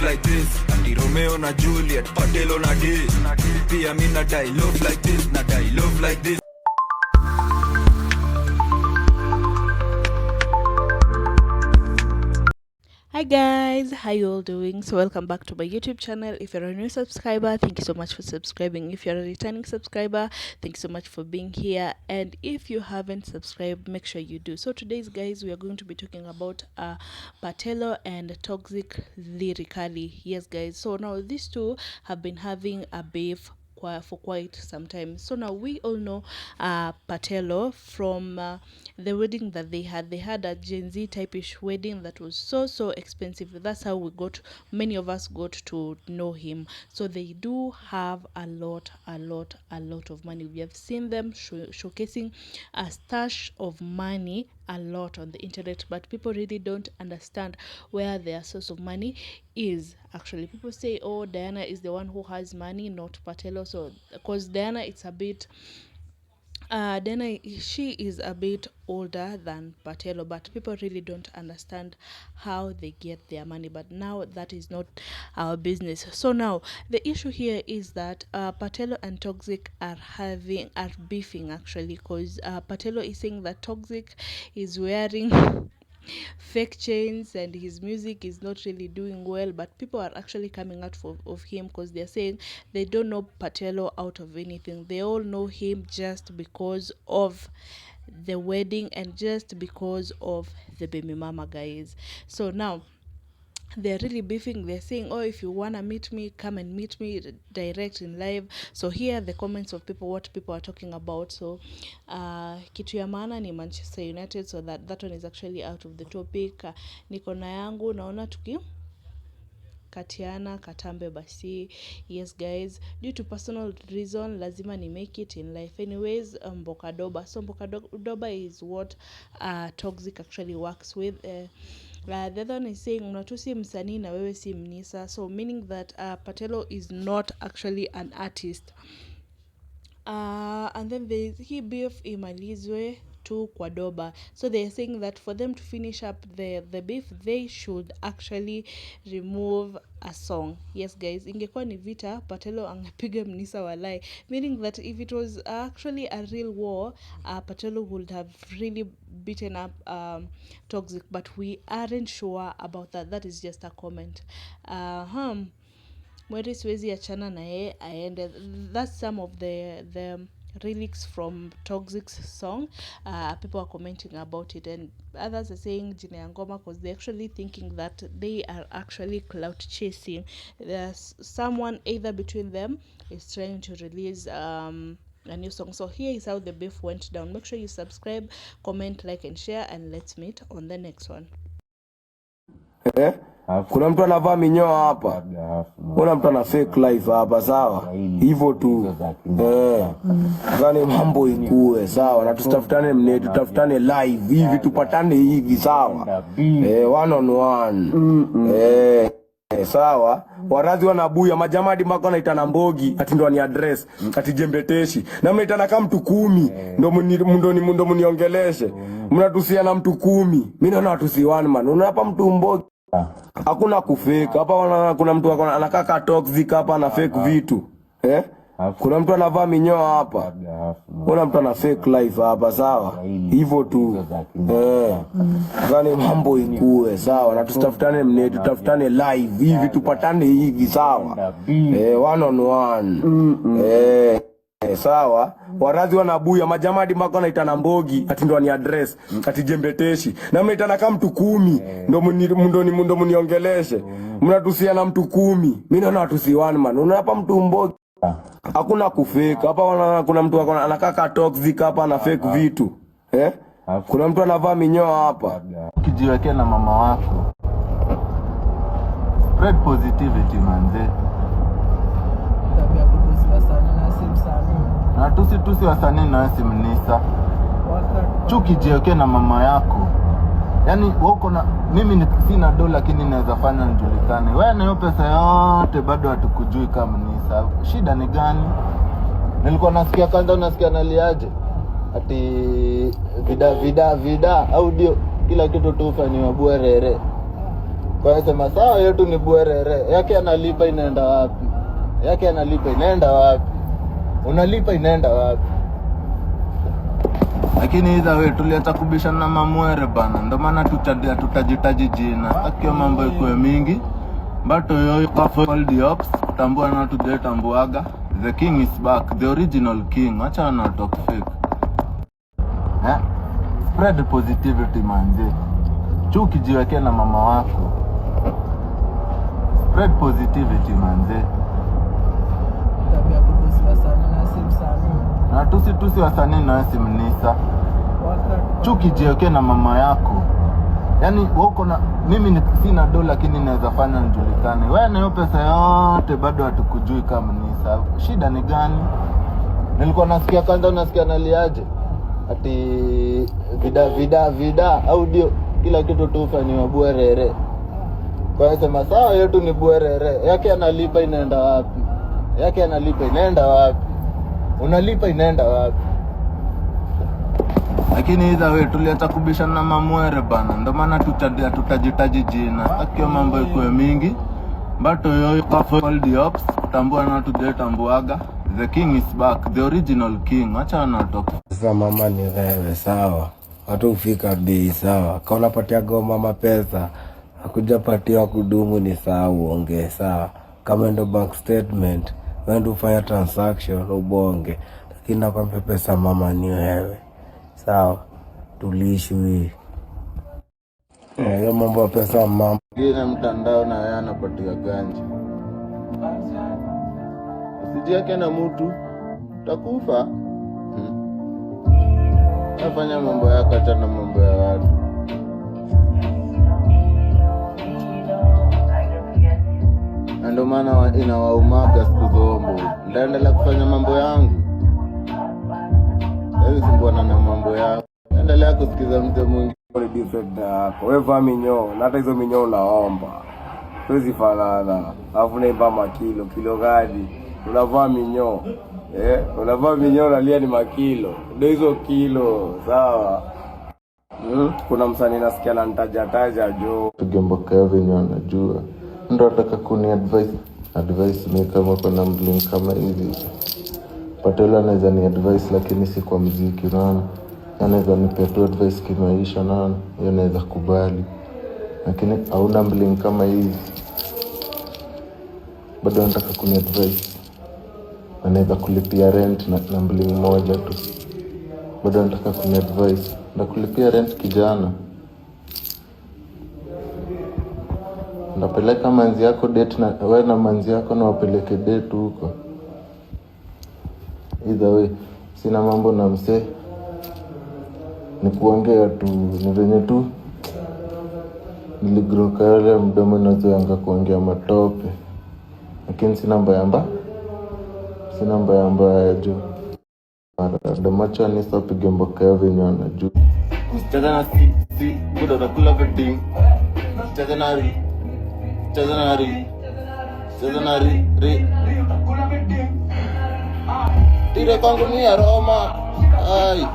like this. Ati Romeo na Juliet, Patelo na D. Pia mi nadai love like this, nadai love like this. Hi guys, how you all doing? So welcome back to my YouTube channel. If you're a new subscriber, thank you so much for subscribing. If you're a returning subscriber, thank you so much for being here. And if you haven't subscribed, make sure you do. So today's guys, we are going to be talking about Patelo and Toxic Lyrikali. Yes guys, so now these two have been having a beef for quite some time. So now we all know Patelo from the wedding that they had. They had a Gen Z type-ish wedding that was so expensive. That's how we got, many of us got to know him. So they do have a lot, a lot, a lot of money. We have seen them showcasing a stash of money a lot on the internet, but people really don't understand where their source of money is. Actually, people say, oh, Diana is the one who has money, not Patelo. So because Diana, it's a bit Diana, she is a bit older than Patelo, but people really don't understand how they get their money. But now that is not our business. So now the issue here is that Patelo and Toxic are beefing actually, because Patelo is saying that Toxic is wearing fake chains and his music is not really doing well, but people are actually coming out of him because they're saying they don't know Patelo out of anything. They all know him just because of the wedding and just because of the baby mama, guys. So now they're really beefing. They're saying, oh, if you want to meet me, come and meet me direct in live. So here are the comments of people, what people are talking about. So kitu ya maana ni Manchester United, so that one is actually out of the topic. Niko na yangu, naona tuki katiana katambe basi. Yes guys, due to personal reason lazima ni make it in life anyways. Mbokadoba. So Mbokadoba is what Toxic actually works with. The other one is saying unatusi msanii na wewe si mnisa, so meaning that Patelo is not actually an artist. And then there is hii beef imalizwe tu kwa doba. So they are saying that for them to finish up the beef, they should actually remove a song. Yes guys, ingekuwa ni vita, Patelo angepiga mnisa walai, meaning that if it was actually a real war, Patelo would have really beaten up Toxic, but we aren't sure about that. That is just a comment. Mweri siwezi achana na yeye aende. That's some of the lyrics from Toxic's song. People are commenting about it, and others are saying jina ya ngoma, because they're actually thinking that they are actually clout chasing. There's someone either between them is trying to release a new song. So here is how the beef went down. Make sure you subscribe, comment, like and share, and let's meet on the next one. Kuna mtu anavaa minyoo hapa. Kuna mtu ana fake life hapa, sawa? Hivyo tu. Gani mambo ikue, sawa? Na tusitafutane mne, tutafutane live hivi, tupatane hivi, sawa? One on one. Sawa. Warazi wanabuya majamaa hadi mpaka wanaitana mbogi ati ndo ni address ati jembeteshi, na mnaitana kama mtu 10 ndo mniongeleshe. Mnatusia na mtu 10. Mimi naona watu si one man. Unaona hapa mtu mbogi hakuna kufake hapa. Kuna mtu anakaa ka toxic hapa na fake vitu. Kuna mtu anavaa minyoo hapa. Kuna mtu ana fake life hapa, sawa? Hivyo tu. Gani mambo ikue, sawa? Na tusitafutane mne, tutafutane live hivi, tupatane hivi, sawa? One on one. Sawa. Warazi wanabuya majamaa hadi mpaka wanaitana mbogi ati ndo ni address ati jembeteshi, na mnaitana kama mtu 10 ndo mniongeleshe. Mnatusia na mtu 10. Mimi naona watu si one man. Unaona hapa mtu mbogi hakuna kufake hapa. Kuna mtu anakaa ka toxic hapa na fake vitu. Kuna mtu anavaa minyoo hapa. Ukijiwekea na mama wako, spread positivity manze. Na tusi tusi wasanii na wewe si mnisa. Chuki jiwekee na mama yako. Yaani wewe uko na mimi ni, sina do lakini naweza fanya nijulikane. Wewe na hiyo pesa yote bado hatukujui kama mnisa. Shida ni gani? Nilikuwa nasikia kwanza, unasikia naliaje? Ati vida vida vida audio kila kitu tu ufanyiwa bwerere. Kwa sema sawa, yetu ni bwerere. Yake analipa inaenda wapi? Yake analipa inaenda wapi? Unalipa inaenda wapi? Lakini either way tuliacha kubishana na mamwere bana, ndo maana tutajitaji jina akio mambo ikuwe mingi but yo all the ops kutambua na tujetambuaga. The king is back, the original king. Acha na talk fake, eh? Spread positivity manze, chuki jiwekee na mama wako. Spread positivity manze. Tabia kutusi wasanii na si msanii. Na tusi tusi wasanii na si mnisa. Waka Chuki jiwekee na mama yako. Yaani wewe uko na mimi sina do lakini naweza fanya nijulikane. Wewe na hiyo pesa yote bado hatukujui kama mnisa. Shida ni gani? Nilikuwa nasikia kwanza, unasikia naliaje? Ati vida vida vida audio kila kitu tu ufanyiwa bwerere. Kwa hiyo sema sawa, yetu ni bwerere. Yake analipa inaenda wapi? Yake analipa inaenda wapi? Unalipa inaenda wapi? Lakini either way tuliacha kubishana na mamwere bana, ndo maana tutajitaji jina akio mambo ikuwe mingi but yo all the ops kutambua na tujetambuaga. The king is back, the original king. Acha na talk. Sasa mama ni wewe, sawa. Watu hufika bei, sawa. Kama unapatia mama pesa, akuja patia kudumu ni sawa, uongee sawa. Kama ndo bank statement, wewe ndo ufanya transaction ubonge, lakini nakwambia pesa mama ni wewe, sawa. Tuliishi hii. Eh, hiyo mambo ya pesa mama. Ngine mtandao na yeye anapatia ganji. Usijieke na mtu utakufa. Nafanya mambo yako, achana mambo ya watu. Na ndio maana inawaumaga siku zombo. Ndaendelea kufanya mambo yangu. Siwezi sumbuana na mambo yao. Endelea kusikiza mzee mwingine. Ni different na yako. Wewe vaa minyoo, na hata hizo minyoo unaomba. Huwezi fanana. Alafu unaimba makilo, kilo gani? Unavaa minyoo. Eh, unavaa minyoo unalia ni makilo. Ndio hizo kilo, sawa. Kuna msanii nasikia ananitaja taja jo. Piga mboka yao venye wanajua. Ndo ataka kuni advice advice mi kama kuna mblink kama hivi. Patelo anaweza ni advice lakini si kwa mziki, unaona. Anaweza nipea tu advice kimaisha, unaona. Hiyo naweza kubali. Lakini hauna mblink kama hizi. Bado anataka kuni advice. Anaweza kulipia rent na mbling moja tu. Bado anataka kuni advice. Ndakulipia rent kijana. Ndapeleka manzi yako date na wewe na manzi yako na wapeleke date huko. Either way, sina mambo na msee. Ni kuongea tu, ni venye tu niligrow yale mdomo inazoeanga kuongea matope. Lakini sina mbaya mbaya. Sina mbaya mbaya juu. Domacho anisa pige mboka yao venye wanajua. Usicheze na si, si, buda utakula viting. Usicheze na ri. Cheza na ri. Cheza na ri, ri. Tire kwangu ni ya Roma. Ai.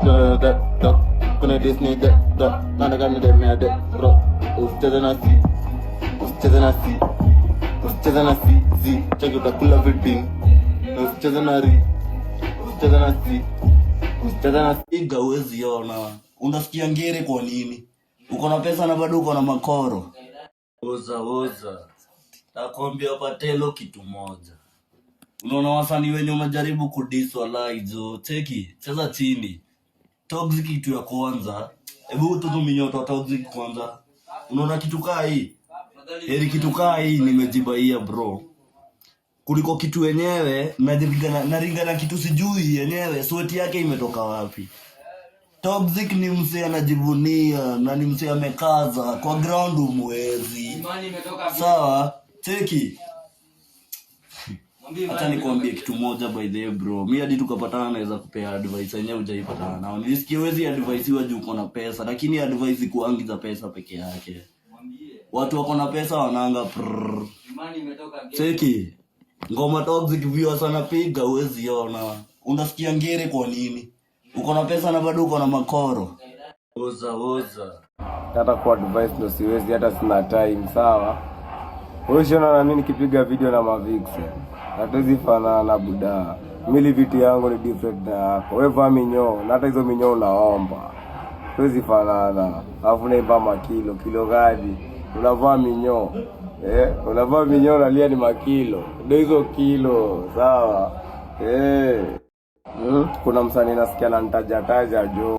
Da da da. Kuna Disney da da. Nana gani de mea de bro. Usicheze na si. Usicheze na si. Usicheze na si, zi. Cheki utakula viting. Na usicheze na ri. Usicheze na si. Usicheze na si. Iga huwezi ona. Unasikia ngere kwa nini? Uko na pesa na bado uko na makoro. Oza oza. Nakwambia Patelo kitu moja. Unaona wasanii wenye umejaribu kudis walai jo. Cheki, cheza chini. Toxic kitu ya kwanza. Hebu tutu toxic kwanza. Unaona kitu kaa hii? Heri kitu kaa hii nimejibaia bro. Kuliko kitu yenyewe naringa na kitu sijui yenyewe sweat yake imetoka wapi. Toxic ni msee anajivunia na ni msee amekaza kwa ground umwezi. Sawa, cheki. Acha nikwambie kitu moja by the way bro. Mi hadi tukapatana naweza kupea advice yenyewe hujaipatana nao. Nilisikia huwezi advice juu uko na pesa, lakini advice kuangi za pesa peke yake. Watu wako na pesa wanaanga prrr. Cheki. Ngoma toxic viewers anapiga huwezi ona. Unasikia ngere kwa nini? Uko na pesa na bado uko na makoro. Oza oza. Hata ku advice ndo siwezi, hata sina time, sawa? Wewe ushaona na mimi nikipiga video na mavixen. Hatuwezi fanana, buda. Mimi vitu yangu ni different na yako. Wewe vaa minyoo na hata hizo minyoo unaomba. Hatuwezi fanana. Alafu naimba makilo, kilo gani? Unavaa minyoo. Eh, unavaa minyoo, unalia ni makilo. Ndio hizo kilo, sawa? Eh. Kuna msanii nasikia ananitaja taja jo.